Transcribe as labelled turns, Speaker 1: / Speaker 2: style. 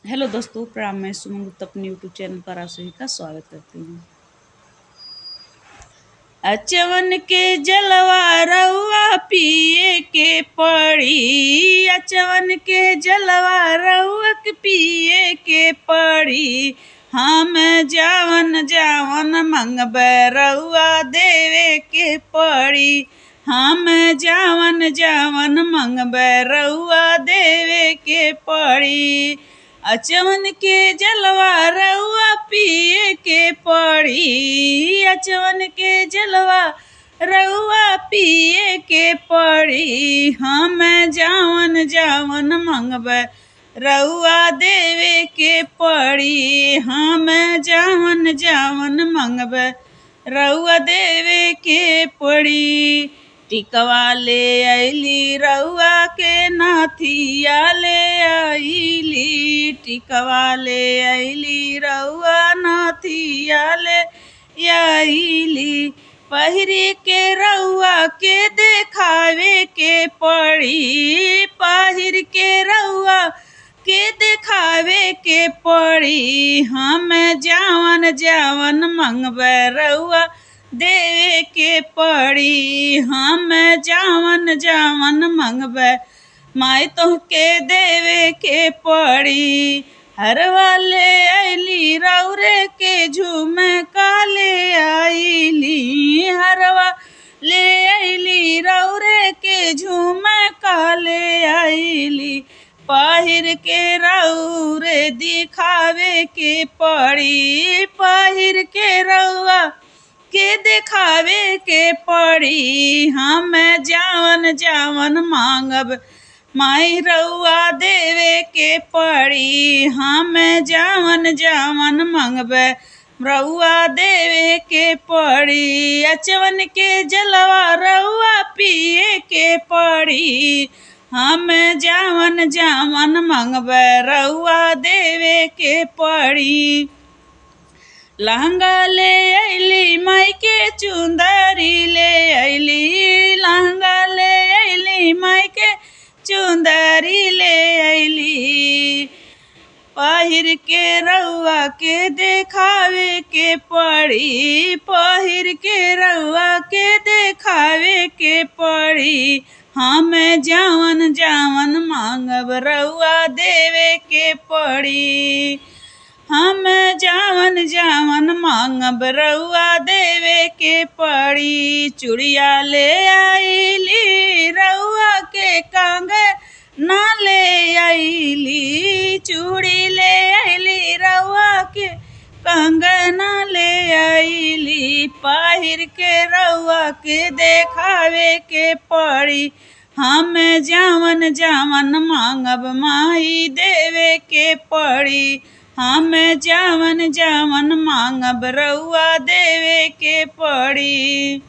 Speaker 1: Hello दोस्तों, प्रणाम। मैं सुमन गुप्ता अपने यूट्यूब चैनल पर आप सभी का स्वागत करती हूँ। अचवन के जलवा रउआ पिए के पड़ी, अचवन के जलवा रउआ के पिए के पड़ी। हम जावन जावन मंगबै रउआ देवे के पड़ी। हम जावन जावन मंगबै रउआ देवे के पड़ी। अचवन के जलवा रउआ पिए के पड़ी, अचवन के जलवा रउआ पिए के पड़ी। हम जावन जावन मंगबै रउआ देवे के पड़ी। हम जावन जावन मंगबै रउआ देवे के पड़ी। टिकवा ले अइली रउआ के नाथिया ले अइली, टिकवा ले अइली रउआ नाथिया ले अइली। पहिरी के रउआ के देखावे के पड़ी, पहिर के रउआ के देखावे के पड़ी। हम जावन जावन मंगबै रउआ देवे के पड़ी। हम जावन जावन मंगबै माई तोहके देवे के पड़ी। हरवा ले अइली रउरे के झुमका ले अइली, हरवा ले अइली रउरे के झुमका ले अइली। पहिर के रउरे दिखावे के पड़ी, पहिर के रउआ के देखावे के पड़ी। हम जावन जावन मांगब माई रउआ देवे के पड़ी। हम जावन जावन मंगबै रउआ देवे के पड़ी। अचवन के जलवा रउआ पिए के पड़ी। हम जावन जावन मंगबै रउआ देवे के पड़ी। लहंगा ले अइली माई के चुंदरी ले अइली, लहंगा ले अइली माई के चुंदरी ले अइली। पहिर के रउआ के देखावे के पड़ी, पहिर के रउआ के देखावे के पड़ी। हम जावन जावन मांगब रउआ देवे के पड़ी। हम जावन जावन मांगब रउआ देवे के पड़ी। चूड़िया ले अइली रउआ के कंगना ले अइली, चूड़ी ले अइली रउआ के कंगना ले अइली। पहिर के रउआ के देखावे के पड़ी। हम जावन जावन मांगब माई देवे के पड़ी। हम जावन जावन मांगब रउआ देवे के पड़ी।